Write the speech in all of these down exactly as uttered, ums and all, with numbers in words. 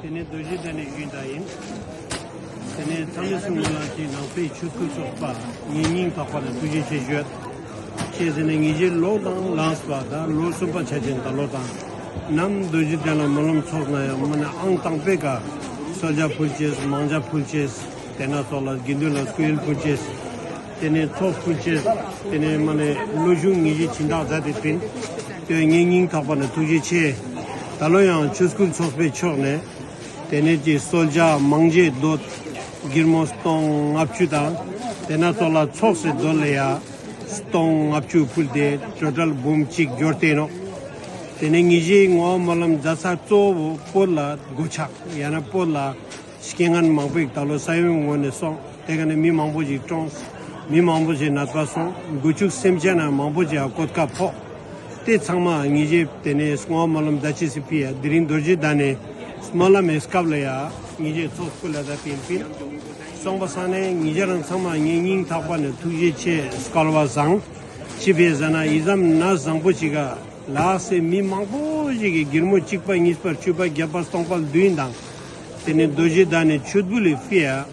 ཏེ་ནེ་རྡོ་རྗེ་གདན་ནེ་ཞུ་ཡིན་ད་ཡིན། ཏེ་ནེ་ཚང་མའི་སུ་ངོ་ལ་ཅི་ནང་པའི་ཆོས་སྐུལ་ཚོགས་པ་ངའི་སྙིང་ཐག་པ་ནེ་ཐུགས་རྗེ་ཆེ་ཞུ་ཡོད། ཅི་ཟེར་ན་ངེ་ཞེ་ལོ་དང་ལངས་པ་ད་ལོ་གསུམ་པ་ཆ་ཅན་ད་ལོ་དང་ནམ་རྡོ་རྗེ་གདན་ལ་སྨོན་ལམ་ཚོགས་ན་ཡང་མ་ནེ་ཨང་དང་པོའི་ཀ་གསོལ་ཇ་ཕུལ་ཅེས་མང་ཇ་ཕུལ་ཅེས། ཏེ་ན་ཙོགས་ལ་དགེ་འདུན་ལ་སྐུ་ཡོན་ཕུལ་ཅེས། ཏེ་ནེ་ཚོགས་ཕུལ་ཅེས། ཏེ་ནེ་མ་ནེ་ལོ་གཞུང་ངེ་ཞེ་སྦྱིན་བདག་མཛད་དེ་པིན། ཏེ་ངའི་སྙིང་ཐག་པ་ནེ་ཐུགས་རྗེ་ཆེ། ད་ལོ་ཡང་ཆོས་སྐུལ་ཚོགས་པའི་ཕྱོགས་ནེ་ཏེ་ནེ་ཅི་གསོལ་ཇ་མང་ཇའི་དོད་སྒྱིར་མོ་སྟོང་ལྔ་བཅུ་དང་ཏེ་ན་ཙོགས་ལ་ཚོགས་སི་དོད་ལ་ཡ་སྟོང་ལྔ་བཅུ་ཕུལ་ཏེ་ཊོ་ཊལ་འབུམ་གཅིག་འབྱོར་ཏེ་ནོག། ཏེ་ནེ་ངེ་ཞེ་བསྔོ་བ་སྨོན་ལམ་མཛད་ས་གཙོ་བོ་བོད་ལ་སྒོ་ཕྱག་ཡང་ན་བོད་ལ་རྐྱེན་ངན་མང་པོ་ཞིག་ད་ལོ་ས་ཡོམ་ངོས་ནེ་སོང་། ཏེ་ཀ་ནེ་མི་མང་པོ་ཞིག་གྲོངས། མི་མང་པོ་ཞིག་ནད་པ་སོང་། སྒོ་ཕྱུགས་སེམས་ཅན་ན་མང་པོ་ཞིག་ཡང་བཀོད་ཁ་ཕོག། ཏེ་ཚང་མ་ངེ་ཞེ་ཏེ་ནེ་བསྔོ་བ་སྨོན་ལམ་མཛད་ཅེས་སི་ཕི་ཡ་དེ་རིང་རྡོ་རྗེ་གདན་ནེ་སྨོན་ལམ་མི་སྐབས་ལ་ཡ་ངེ་ཞེ་ཚོགས་སྐུལ་ལ་ད་པིན་པིན། སོང་པ་སང་ནེ་ངེ་ཞེ་རང་ཚང་མ་ངའི་སྙིང་ཐག་པ་ནེ་ཐུགས་རྗེ་ཆེ་སྐལ་བ་བཟང་། ཅི་ཕི་ཟེར་ན་ཡི་ཙམ་ན་བཟང་པོ་ཞིག་ག་ལགས་སེ་མི་མང་པོ་ཞིག་གི་སྒྱིར་མོ་གཅིག་པ་གཉིས་པ་བཅུ་པ་བརྒྱད་པ་སྟོང་པ་བདུན་དང་། ཏེ་ནེ་རྡོ་རྗེ་གདན་ནེ་མཆོད་འབུལ་ལི་ཕི་ཡ།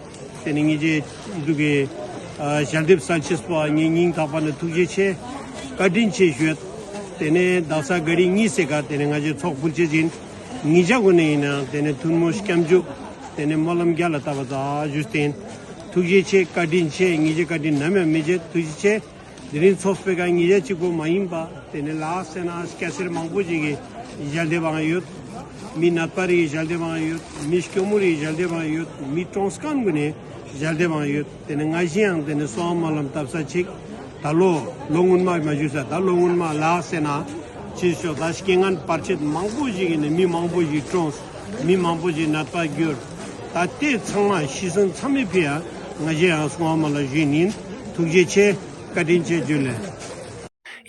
ཏེ་ནེ་ངེ་ཞེ་འདུག་གི་ཞལ་འདེབས་སལ་ཅེས་པོ་ངའི་སྙིང་ཐག་པ་ནེ་ཐུགས་རྗེ་ཆེ། བཀའ་དྲིན་ཆེ་ཞུ་ཡོད། ཏེ་ནེ་དག་ས་ག་རི་གཉིས་སེ་ཀ་ཏེ་ནེ་ང་ཞེ་ཚོགས་ཕུལ་ཅེས་ཨིན། ངེ་ཞེ་གུན་ནེ་ཨིན་ན་ཏེ་ནེ་ཐུན་མོང་སྐྱབས་འཇུག་ཏེ་ནེ་སྨོན་ལམ་རྒྱ་ལ་བཏབ་པ་ཙ་ཞུས་ཏེ་ཨིན། ཐུགས་རྗེ་ཆེ། བཀའ་དྲིན་ཆེ། ངེ་ཞེ་བཀའ་དྲིན་ནམ་ཡང་མི་བརྗེད། ཐུགས་རྗེ་ཆེ། དེ་རིང་ཚོགས་པའི་ཀ་ངེ་ཞེ་གཅིག་པོ་མ་ཡིན་པ། ཏེ་ནེ་ལགས་སེ་ན་སྐྱ་སེར་མང་པོ་ཞིག་གི་ཞལ་འདེབས་ཡང་ཡོད། མི་ནད་པ་རིའི་ཞལ་འདེབས་ཡང་ཡོད། མི་སྐྱོ་མོ་རིའི་ཞལ་འདེབས་ཡང་ཡོད། མི་གྲོངས་མཁན་གུན་ནི་ཞལ་འདེབས་ཡང་ཡོད། ཏེ་ནེ་ང་ཞེ་ཡང་ཏེ་ནེ་གསོལ་བ་སྨོན་ལམ་བཏབ་ས་ཅིག། ད་ལོ་ལོ་སྔོན་མ་མ་ཞུས་ས་ད་ལོ་སྔོན་མ་ལགས་སེ་ན་ཅི་ཤོག་ད་རྐྱེན་ངན་བར་ཆད་མང་པོ་ཞིག་གི་ནི་མི་མང་པོ་ཞིག་གྲོངས། མི་མང་པོ་ཞིག་ནད་པ་གྱུར། ད་ཏེ་ཚང་མ་ཤི་སོན་ཚང་མའི་ཕི་ཡ་ང་ཞེ་ཡང་གསོལ་བ་སྨོན་ལམ་ཞུ་ཡིན། ཐུགས་རྗེ་ཆེ། བཀའ་དྲིན་ཆེ། ཇུ་ལེ།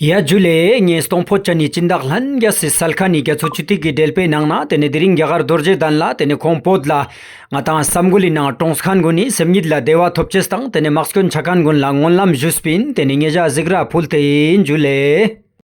ཡ་ཇུ་ལེ། ངས་སྟོང་ཕོད་ཅན་ནི་སྦྱིན་བདག་ལྷན་རྒྱས་སི་སལ་ཁན་ནི་རྒྱ་མཚོ་ཆུ་ཐིགས་ཀྱི་འགྲེལ་པའི་ནང་ན་ཏེ་ནེ་དེ་རིང་རྒྱ་གར་རྡོ་རྗེ་གདན་ལ་ཏེ་ནེ་ཁོང་བོད་ལ་ང་དང་སམ་གུ་ལི་ནང་གྲོངས་ཁན་གུན་ནི་སེམས་ཉིད་ལ་བདེ་བ་ཐོབ་ཅེས་དང་ཏེ་ནེ་དམག་སྐྱོན་ཆ་ཁན་གུན་ལ་སྨོན་ལམ་ཞུས་པིན། ཏེ་ནེ་ཉེ་ཞ་གཟིགས་ར་ཕུལ་ཏེ་ཨིན། ཇུ་ལེ།